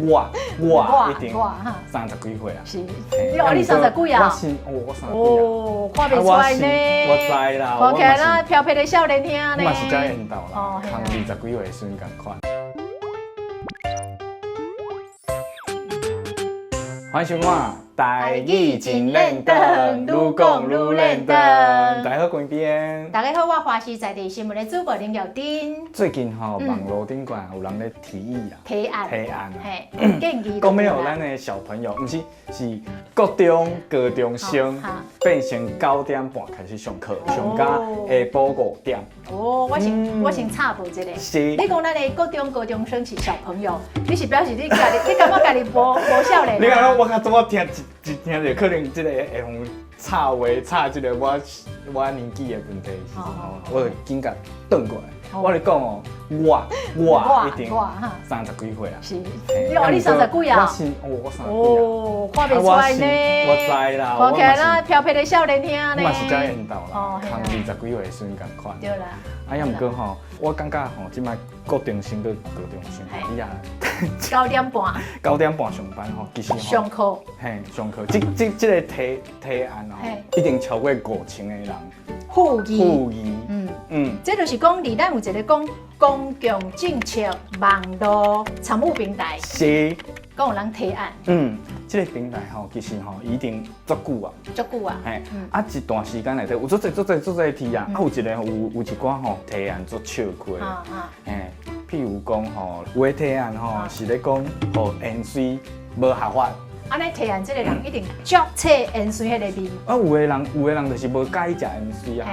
我已經三十幾歲啊。是，你哦，你三十幾啊？我是，哦，我三十幾啊。哦，看袂出來呢。我知啦。看起來啦，飄飄的少年兄呢。我嘛是遮緣投啦，仝二十幾歲的時陣仝款。歡迎收看。台語真輪轉，愈講愈輪轉。大家好，關邊。大家好，我華視在地新聞的主播林耀丁。最近吼，網路頂懸有人咧提議啊，提案，提案，嘿，建議。講欲予咱的小朋友，毋是，是國中、高中生變成9點半開始上課，上到下晡5點。哦，我先插播一下。是。你講咱的國中、高中生是小朋友，你是表示你家己，你感覺家己無少年？你感覺我較早我聽一聽就可能這個會予插話插這個我年紀的問題時陣吼，我就緊共轉過來。我咧講哦，我已經三十幾歲啊。是，你哦，你三十幾啊？我是，哦，我三十幾啊。哦，看袂出來呢。我知啦。看起來啦，飄飄的少年兄呢。我嘛是遮緣投啦，仝二十幾歲的時陣仝款。對啦。啊，也毋過吼，我感覺吼，這擺國中生佮高中生，你也 9點半。 9點半上班吼，其實吼。上課。嘿，上課。這個提案哦，一定超過5000個人。附議。附議。這就是講，佇咱有一个講公共政策網路參與平台。是。講有人提案。這个平台吼，其實吼已經足久啊。足久啊。嘿，啊一段時間內底有足濟足濟足濟提案，啊有一个有一寡吼提案足笑詼。嘿，譬如講吼，有的提案吼是咧講，予芫荽無合法。按呢提案這个人一定足切芫荽彼个味。啊，有的人就是無佮意食芫荽啊。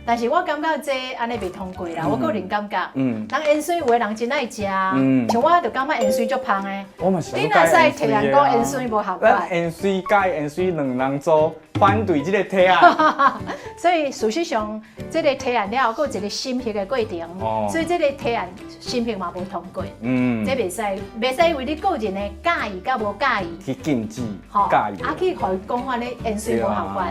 但是我感覺這按呢袂通過啦，我個人感覺。人芫荽有的人真愛食，像我就感覺芫荽足芳的。我嘛是。你哪使提案講芫荽無合法？咱芫荽佮芫荽兩人組反對這個提案。所以事實上，這個提案了後，閣有一個審核的過程，所以這個提案審核嘛無通過。這袂使，袂使因為你個人的佮意佮無佮意去禁止佮意。啊，去予伊講按呢芫荽無合法。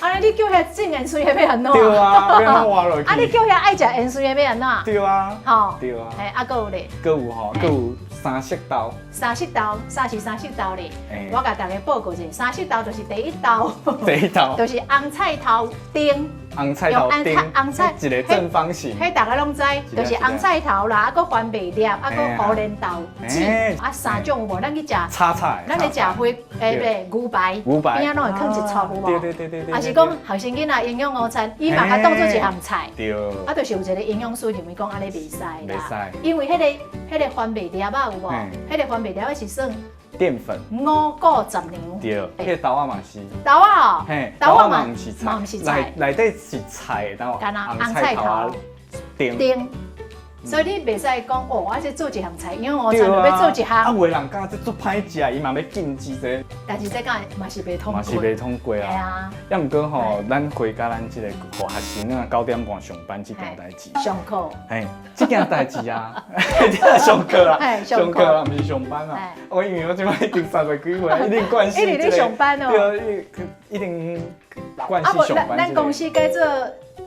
啊！你叫遐種芫荽的欲按怎？對啊，欲按怎活落去？啊！你叫遐愛食芫荽的欲按怎？對啊，吼，對啊。嘿，啊，閣有咧？閣有吼，閣有三色豆。三色豆，啥是三色豆咧？我共大家報告一下，三色豆就是第一道。第一道。就是紅菜頭丁。紅菜頭丁。紅菜一个正方形。彼大家攏知，就是紅菜頭啦，啊，閣番麥粒，啊，閣芋鰱豆子，啊，三種有無？咱去食炒菜。咱咧食火，欸，袂牛排，牛排邊仔攏會囥一撮有無？對對對對對。啊是講學生囡仔營養午餐，伊嘛共當做一項菜。對。啊，就是有一個營養師認為講按呢袂使啦。袂使。因為彼個番麥粒仔有無？彼個番麥粒仔是算澱粉。五穀雜糧。對，彼個豆仔嘛是。豆仔哦。嘿，豆仔嘛毋是菜。嘛毋是菜。內底是菜，但紅菜頭丁。丁。所以你袂使講哦，我這做一項菜，因為午餐就欲做一項。啊，有的人感覺這足歹食，伊嘛欲禁止這個。但是這敢嘛是袂通過。嘛是袂通過啊。啊。也毋過吼，咱回到咱這個予學生啊9點半上班這件代誌。上課。嘿，這件代誌啊，這上課啦，上課啦，毋是上班啊。我因為我這擺已經三十幾歲，一定慣勢。一直咧上班哦。對，一定慣勢上班。咱公司改做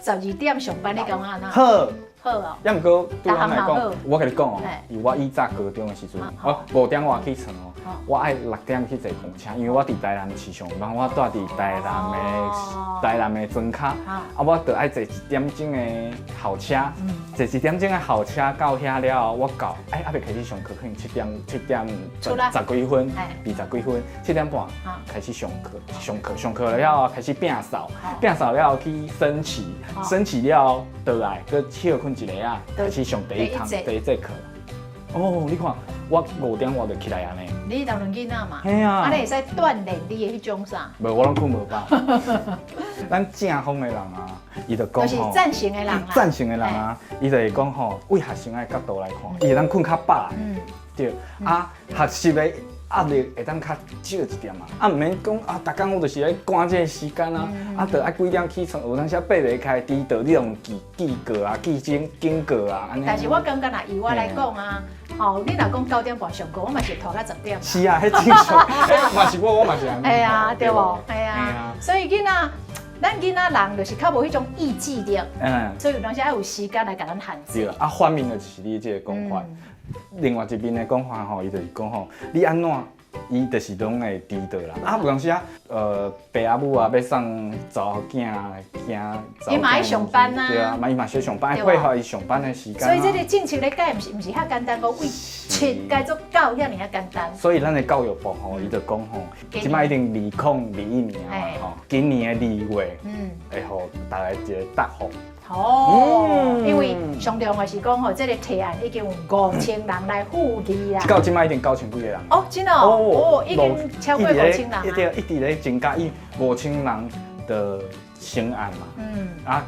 12點上班，你感覺按怎？好。好哦。也毋過對阮來講，我共你講哦，由我以早高中的時陣，我5點外起床哦，我愛6點去坐公車，因為我佇台南市上班，我蹛佇台南的莊跤，啊，我著愛坐1點鐘的校車，坐1點鐘的校車到遐了後，我到，哎，猶未開始上課，可能7點十幾分，20幾分，7點半開始上課，上課了後開始摒掃，摒掃了後去升旗，升旗了後倒來，閣歇睏一下仔，開始上第一堂第一節課。哦，你看我5點外就起來按呢。你當陣囡仔嘛？嘿啊。按呢會使鍛鍊你的彼種啥？無，我攏睏無飽。咱正方的人啊，伊就講就是贊成的人啊。贊成的人啊，伊就會講吼，為學生的角度來看，伊會當睏較飽。對。啊，學習的壓力會當較少一點嘛。啊，毋免講啊，逐工我就是愛趕這个時間啊，啊，著愛幾點起床，有當時爬袂開，遲到你用記記過啊，記警告啊，按呢。但是我感覺若以我來講啊，吼，你若講9點半上課，我嘛是拖到10點。是啊，彼正常，嘛是我，我嘛是按呢。嘿啊，對無？嘿啊，所以囡仔，咱囡仔人就是較無彼種意志力，所以有當時愛有時間來共咱限制。對啊，反面就是你這个講法。另外一邊的講法吼，伊就是講吼，你按怎，伊就是攏會知道啦。啊，有當時啊，爸仔母啊，欲送查某囝囝。伊嘛愛上班啊。對啊，嘛伊嘛需上班，愛配合伊上班的時間。所以這個政策咧改，毋是遐簡單，講為7改做9遐爾仔簡單。所以咱的教育部吼，伊就講吼，這擺已經2021年啊嘛吼，今年的2月，會予大家一個答覆。哦，因為上重要是講吼，這個提案已經有5000人來附議啦。到這擺已經9000幾個人。哦，真的哦，已經超過5000人。一直一直咧增加，伊5000人的成案嘛。啊，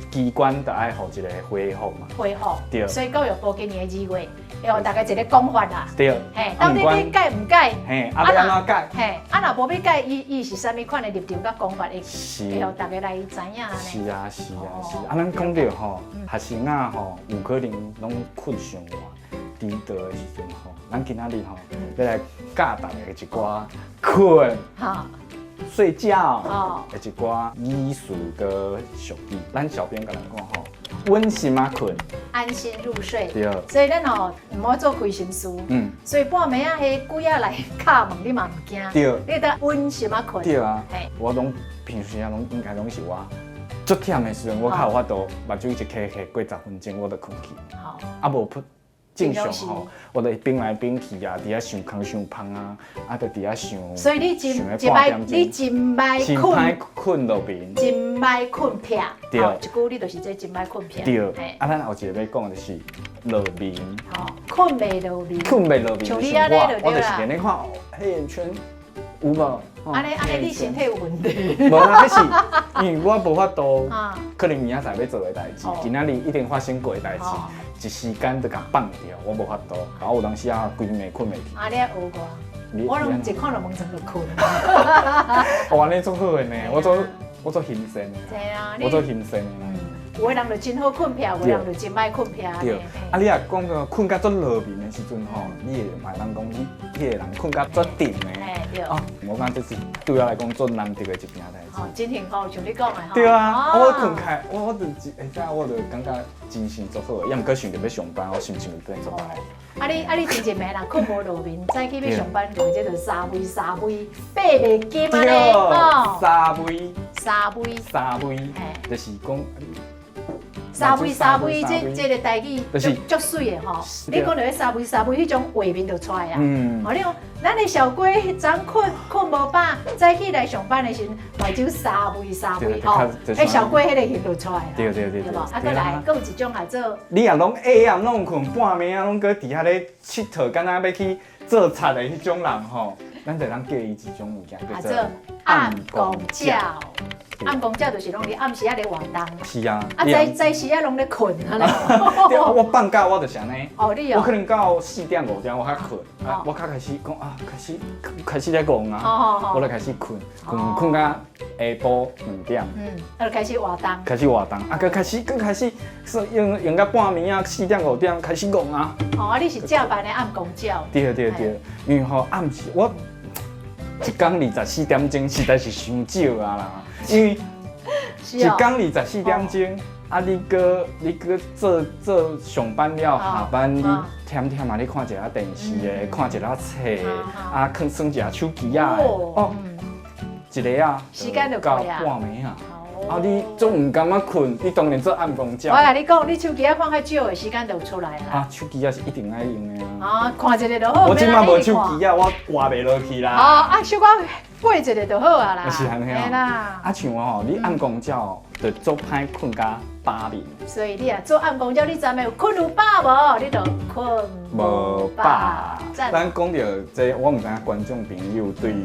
機關就愛予一個回覆嘛。回覆。對。所以教育部今年的2月，會予大家一個講法啦。對。嘿，到底你改毋改？嘿，啊欲按怎改？嘿，啊若無欲改，伊是啥物款的立場佮講法，會予大家來知影呢。是啊，是啊，是啊。啊，咱講著吼，學生仔吼，有可能攏睏上晚，遲到的時陣吼，咱今仔日吼，欲來教大家一寡睏。睡覺的一寡語詞佮俗語，咱小編共咱講吼，穩心仔睏，安心入睡。對。所以咱吼毋好做虧心事。所以半暝仔彼鬼仔來敲門，你嘛毋驚。對。你得穩心仔睏。對啊。我攏平時啊，攏應該攏是我足忝的時陣，我較有法度目睭一瞌瞌過10分鐘，我就睏去。啊無正常吼，我就變來變去啊，佇遐想空想芳啊，啊，就佇遐想。所以你真真歹，你真歹睏，睏落眠。真歹睏癖。對。一句你就是這真歹睏癖。對。啊，咱後一個欲講的就是落眠。吼，睏袂落眠。睏袂落眠。像你按呢就我就是連咧看黑眼圈有無？按呢按呢，你身體有問題。無啦，彼是因為我無法度，可能明仔載欲做的代誌，今仔日已經發生過的代誌。一時間就共放掉，我無法度，然後有當時啊，規暝睏袂去。啊，你愛學我，我攏一看著門床就睏。哦，按呢足好的呢，我做欣羨的。對啊，我做欣羨的。有的人就真好睏癖，有的人就真歹睏癖。對，啊，你若講到睏甲足落眠的時陣吼，你會嘛會當講你彼個人睏甲足沉的。對。哦，我感覺這是對我來講足難得的一件代誌。哦，真幸福，像你講的吼。對啊，我睏起來，我就會早我就感覺精神足好的，抑毋過想著欲上班，我心情就變足歹。啊你真一暝若睏無落眠，早起欲上班，就這就三微三微爬袂金按呢吼。三微。三微。三微，就是講。三微三微，這個台語足足媠的吼。你講著彼三微三微，彼種畫面就出來啊。哦，你講咱的小龜昨睏睏無飽，早起來上班的時陣，目睭三微三微吼，彼小龜彼個形就出來啦。對對對對。對無？啊，閣來，閣有一種叫做。你若攏下暗攏毋睏，半暝仔攏閣佇遐咧𨑨迌，敢若欲去做賊的彼種人吼，咱就通叫伊一種物件叫做暗暣鳥。暗暣鳥就是攏佇暗時仔咧活動。是啊。啊，早早時仔攏咧睏按呢。對，我放假我就是按呢。哦，你哦。我可能到4點5點我較睏，啊，我較開始講啊，開始咧戇啊，我就開始睏，睏睏到下晡2點。啊，就開始活動。開始活動，啊，閣開始，閣開始，用用到半暝仔4點5點開始戇啊。哦，啊，你是正版的暗暣鳥。對對對，因為吼暗時我一工24點鐘實在是傷少啊啦。因為一工24點鐘，啊，你閣做上班了，下班你忝忝啊，你看一下電視的，看一下冊，啊，囥耍一下手機仔的，哦，一个啊，時間就到半暝啊，啊，你總毋甘願睏，你當然做暗暣鳥。我共你講，你手機仔看較少的時間就出來啦。啊，手機仔是一定愛用的啊。啊，看一下就好。我這擺無手機仔，我活袂落去啦。哦，啊，小可過一下就好啊啦。是按呢哦。啊，像吼，你暗暣鳥就足歹睏甲飽眠。所以你若做暗暣鳥，你昨暝有睏有飽無？你就睏無飽。咱講著這，我毋知影觀眾朋友對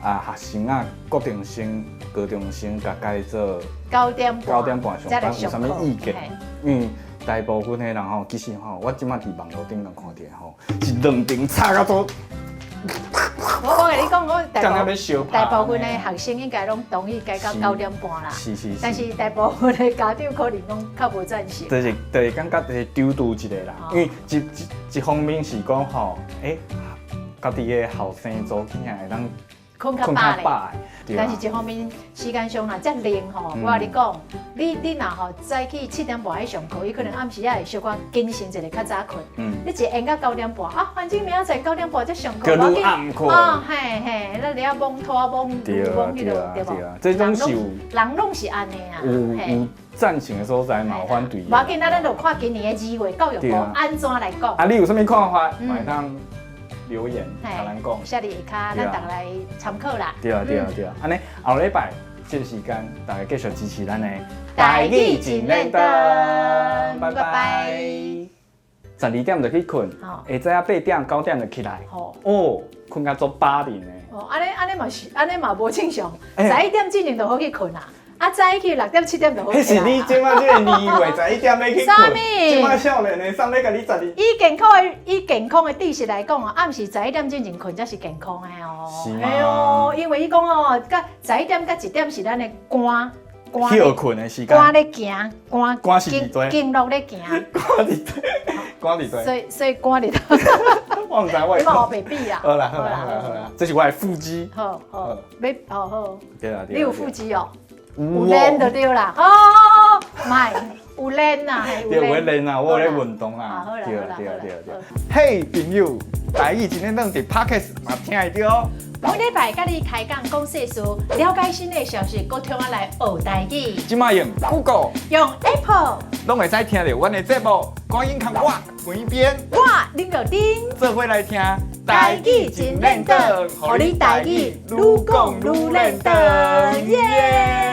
啊學生啊、國中生、高中生，共改做9點半 9點半上班有啥物意見？因為大部分的人吼，其實吼，我這擺佇網路頂頭看著吼，是兩邊插甲做。我共你講，我大部分的學生應該攏同意改到9點半啦。是是是。但是大部分的家長可能攏較無贊成。就是感覺就是丟丟一個啦，因為一方面是講吼，家己的後生查某囝會當。睏較飽咧。但是一方面時間上若遮冷吼，我共你講，你若吼早起7點半去上課，伊可能暗時仔會小可謹慎一下較早睏。你一延到九點半啊，反正明仔載九點半才上課，閣愈暗睏。啊嘿嘿，咱咧摸拖摸摸彼落對無？這種是有人攏是按呢啊。有贊成的所在嘛，有反對。無要緊，咱就看今年的2月教育部按怎來講。啊，你有啥物看法？嘛會當留言共咱講。寫佇下跤，咱逐家來參考啦。對啊對啊對啊，按呢後禮拜這個時間，大家繼續支持咱的台語真練燈，拜拜。12點就去睏，下早啊8點9點就起來。哦，睏甲足飽的呢。哦，按呢按呢嘛是，按呢嘛無正常。11點之前就好去睏啦。啊，早起6點7點就好。彼是你這馬這個年歲11點欲去睏。這馬少年的，啥欲共你十二？以健康的知識來講哦，暗時十一點之前睏才是健康的哦。是嗎？哦，因為伊講哦，佮十一點佮1點是咱的肝肝歇睏的時間。肝咧行，肝肝是佇佗？經絡咧行。肝佇佗？肝佇佗？所以肝佇佗？我毋知我。你嘛予白比啊？好啦好啦好啦好啦，這是我的腹肌。好好，欲好好。對啊對啊。你有腹肌哦？有練就對啦，哦，莫有練啊，對，有練啊，我有咧運動啊，對對對對。嘿，朋友，台語真練燈佇 Podcast 嘛聽會著哦。每禮拜佮你開講講世事，了解新的消息，閣通仔來學台語。這馬用 Google，用 Apple，攏會使聽著阮的節目。趕緊共我滾邊，我林若丁，做伙來聽台語真練燈，予你台語愈講愈練燈，耶！